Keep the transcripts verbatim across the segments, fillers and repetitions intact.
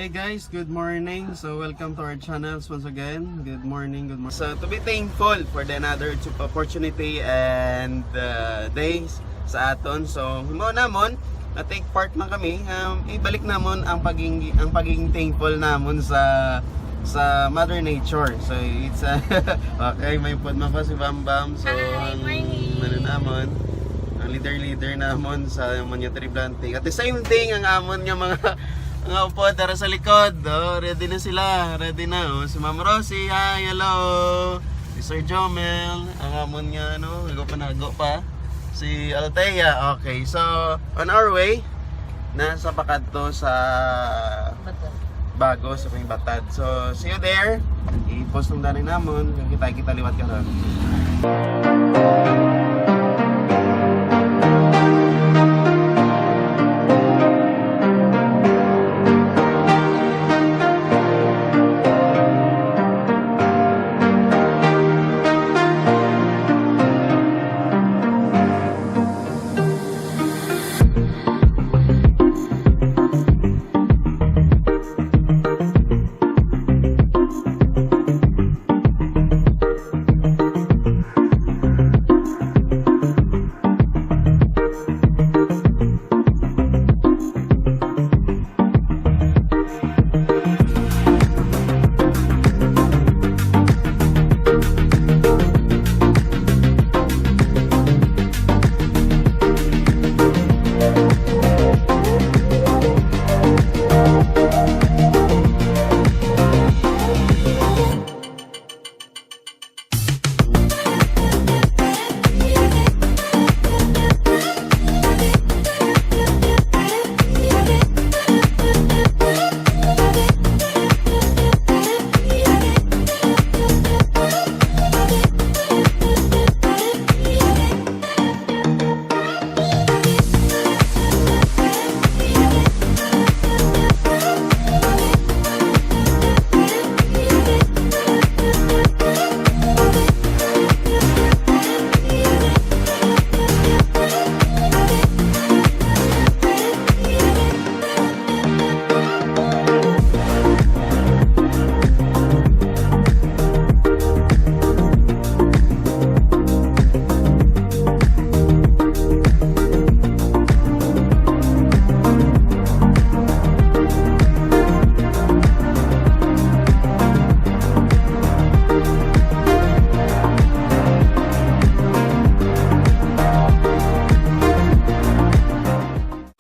Hey guys, good morning. So welcome to our channels once again. Good morning, good morning. So to be thankful for the another t- opportunity and uh, days sa aton. So himo namon na take part man kami, um, ibalik namon ang paging ang pagiging thankful namon sa sa Mother Nature. So it's uh, okay, may pod man ko si Bam Bam. So ang ano namon, ang leader-leader namon sa amon nga tree planting. At the same thing ang amon nga mga mga upod dara sa likod. Oh, ready na sila. Ready na. Oh, si Ma'am Rosie, hi, hello. Si Sir Jomel, ang amon nga ano, nago pa nago pa. Si Althea. Okay, so on our way na sa pakadto sa Bago sa may Batad. So, see you there. I-post lang dali namon. Kita-kita liwat karon.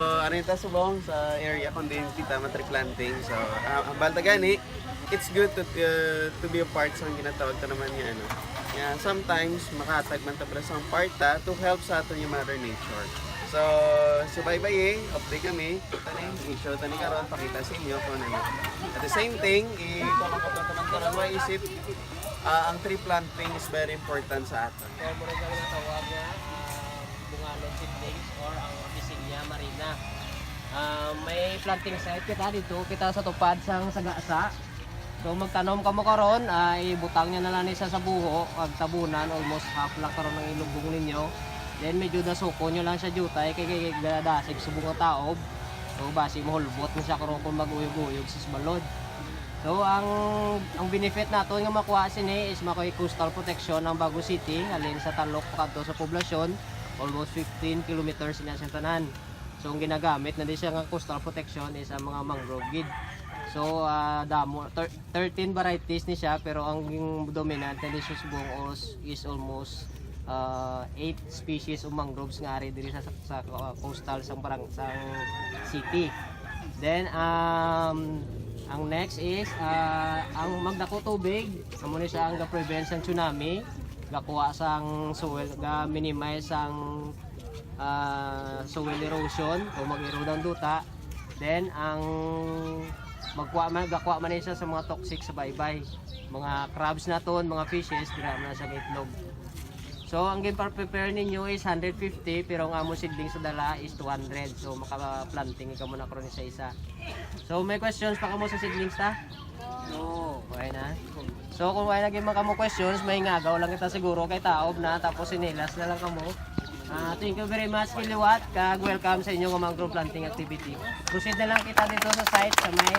So, ano yung tasubong sa area kung diin kita matriplanting? So, ah, ang balta gani, it's good to uh, to be a part sa ginatawag ta naman nga ano. Nga sometimes makahatag man ta pala sa part ta to help sa aton yung mother nature. So, subaybay eh, update kami. Tani, i-show tani karon, pakita sa inyo kung ano. At the same thing, i-comment ko naman karon, maisip ah, ang tree planting is very important sa aton. So, mura sa mga tawag nga ah, bungalon seedlings or ang Abyssinia marina. Ah, may planting site kita dito, kita sa tupad sang sagasa. So magtanom kamo karon, ah, ibutang niya na lang ni sa buho, ag tabunan, almost half lang karon ang ilubong ninyo. Then medyo dasuko nyo lang siya jutay kay, kay gadasig subong ang taob. So basi mahulbot na siya karon kung mag-uyog-uyog sa balod. So ang ang benefit naton nga makuha sini is makuha coastal protection ang Bago City, halin sa Talok pakadto sa poblasyon, almost fifteen kilometers na sa tanan. So ang ginagamit na di siya nga coastal protection is ang mga mangrove gid. So ah, damo thir- thirteen varieties ni siya, pero ang dominant na di siya subong os- is almost ah, eight species of mangroves nga ari diri sa, sa, sa coastal sang barang sang city. Then um ang next is ah, ang magdako tubig, amo ni siya ang ga-prevent sang tsunami, gakuha sang soil, ga-minimize sang ah, soil erosion o mag-erode ang duta. Then ang magkuha man, gakuha man siya sa mga toxic sa baybay. Mga crabs naton, mga fishes, dira man siya itlog. So ang gin-prepare ninyo is hundred fifty, pero ang amo seedling sa dala is two hundred. So maka-planting kamo na karon sa isa. So may questions pa kamo sa seedlings ta? No. Okay na. So kung wala na gyud man kamo questions, may ngagaw lang kita siguro kay taob na, tapos sinilas na lang kamo. Ah, thank you very much, Kiliwat, kag welcome sa inyo nga mangrove planting activity. Proceed na lang kita dito sa site sa may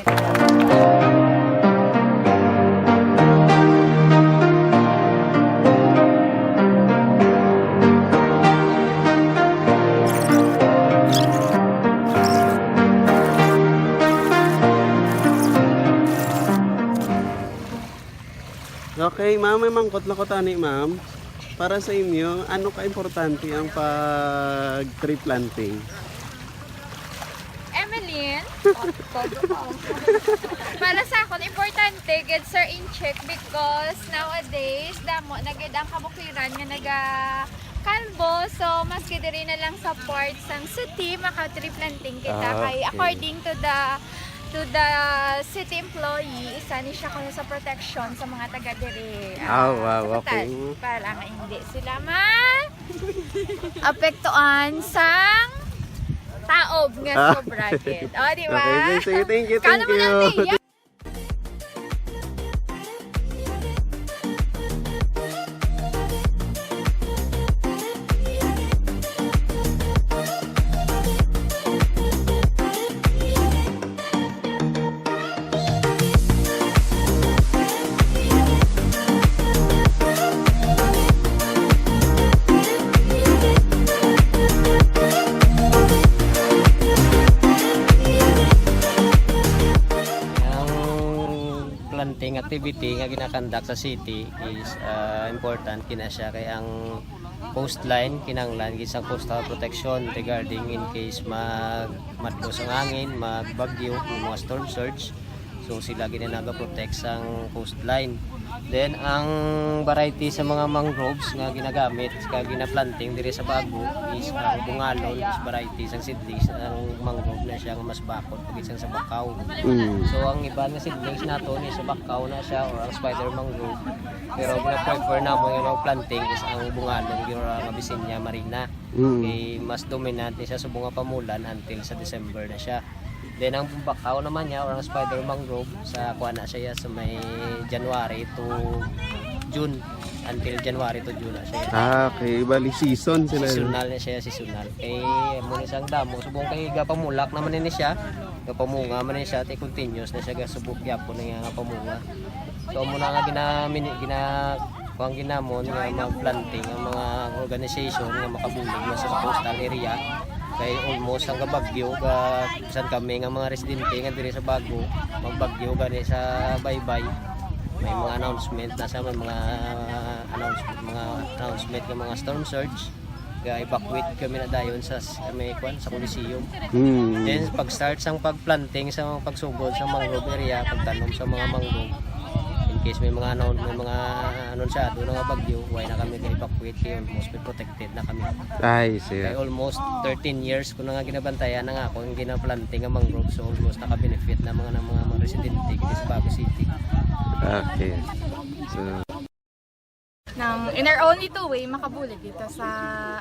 Okay, ma'am, may mangkot na ko tani, ma'am. Para sa inyo, ano ka importante ang pag tree planting? Emeline, para sa akon importante gid, Sir Incheck, because nowadays damo na gid ang kabukiran nga naga kalbo, so maski diri na lang sa part sang city, maka tree planting kita. Kay Okay. According to the to the city employee, isa ni siya kuno sa protection sa mga taga diri. Ah, wow, sa kapital, okay. Para nga hindi sila ma apektuhan sang taob nga Ah. Sobra gid. O, di ba? Okay, sige, thank you, Kano thank mo lang, you. Tia? Ang planting activity nga ginakandak sa city is ah, important kina siya kay ang coastline kinahanglan gid sang coastal protection regarding in case mag madlos ang hangin, magbagyo, may mga storm surge. So sila gid na nagaprotect sang coastline. Then ang variety sa mga mangroves nga ginagamit kag ginaplanting diri sa Bago is ang bungalon is variety sang seedlings. Ang mangrove na siya nga mas bakod pagid sang sa bakaw. Mm. So ang iban nga seedlings nato ni sa bakaw na siya or ang spider mangrove. Pero ang gina-prefer namo nga mga planting is ang bungalon, yung mga Abyssinia marina. Mm. Kay mas dominant ni siya subong nga pamulan until sa December na siya. Then ang bakaw naman niya or ang spider mangrove sa kuha na siya sa may January to June, until January to June na siya. Ah, okay. Bali season sila. Seasonal na siya, seasonal. Kay mo ni siyang damo, subong kay gapamulak naman ni siya, gapamunga man ni siya, te continuous na siya gasubok gyapon na nga pamunga. So mo na nga gina gina kuang ginamon nga mag-planting ang mga organization nga makabulig na sa coastal area. Kay almost ang gabagyo ga bisan kami nga mga residente nga diri sa Bago, magbagyo gani sa Baybay. May mga announcement na sa may mga announcement, mga announcement nga mga storm surge. Ga-evacuate kami na dayon sa, sa may kwan sa Coliseum. Hmm. Then pag-start sang pagplanting sa mga pagsugod sa mangrove area, pagtanom sa mga mangrove. In case may mga ano, may mga anonsyado na nga bagyo, why na kami ga-evacuate kay almost may protected na kami. Ay, sir. Kay almost thirteen years ko na nga ginabantayan ang akong ginaplanting nga mangrove, so almost naka-benefit na mga ng mga, mga residente dito sa Bago City. Okay. So, Nang in our own little way, makabulig kita sa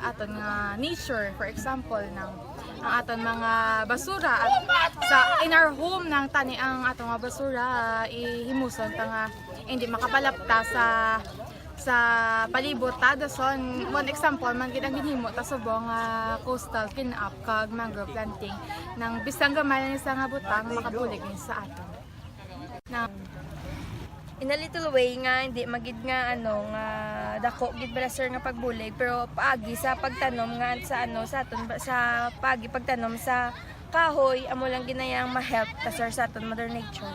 aton nga nature. For example, nang ang aton mga basura at sa in our home nang tani ang aton nga basura ihimuson ta nga hindi makapalapta sa sa palibot ta. Dason, one example man gid ang ginhimo ta subong nga coastal clean up kag mangrove planting, nang bisan gamay lang isa nga butang makabulig ni sa aton. Na In a little way nga hindi magid nga ano nga dako gid bala, sir, nga pagbulig, pero paagi sa pagtanom nga sa ano sa aton ba- sa paagi pagtanom sa kahoy, amo lang ginayang ma-help ta, sir, sa aton mother nature.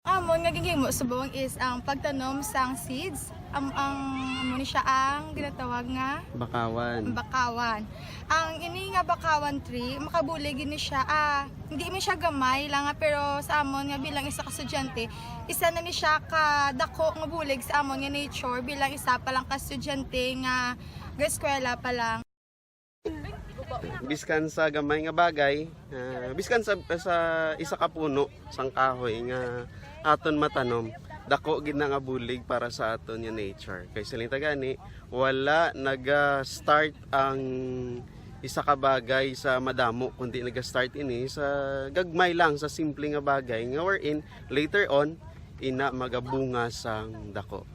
Amon nga ginhimo subong is ang pagtanom sang seeds, ang ang amo ni siya ang ginatawag nga bakawan. Bakawan. Ang ini nga bakawan tree, makabulig gid ni siya. Ah, hindi man siya gamay lang, ah, pero sa amon nga bilang isa ka estudyante, isa na ni siya ka dako nga bulig sa amon nga nature bilang isa pa lang ka estudyante nga ga-eskwela pa lang. Biskan sa gamay nga bagay, ah, biskan sa, sa isa ka puno sang kahoy nga aton matanom, dako gid na nga bulig para sa aton nga nature. Kay siling ta gani, wala naga-start ang isa ka bagay sa madamo, kundi naga-start ini sa gagmay lang, sa simple nga bagay nga wherein later on ina magabunga sang dako.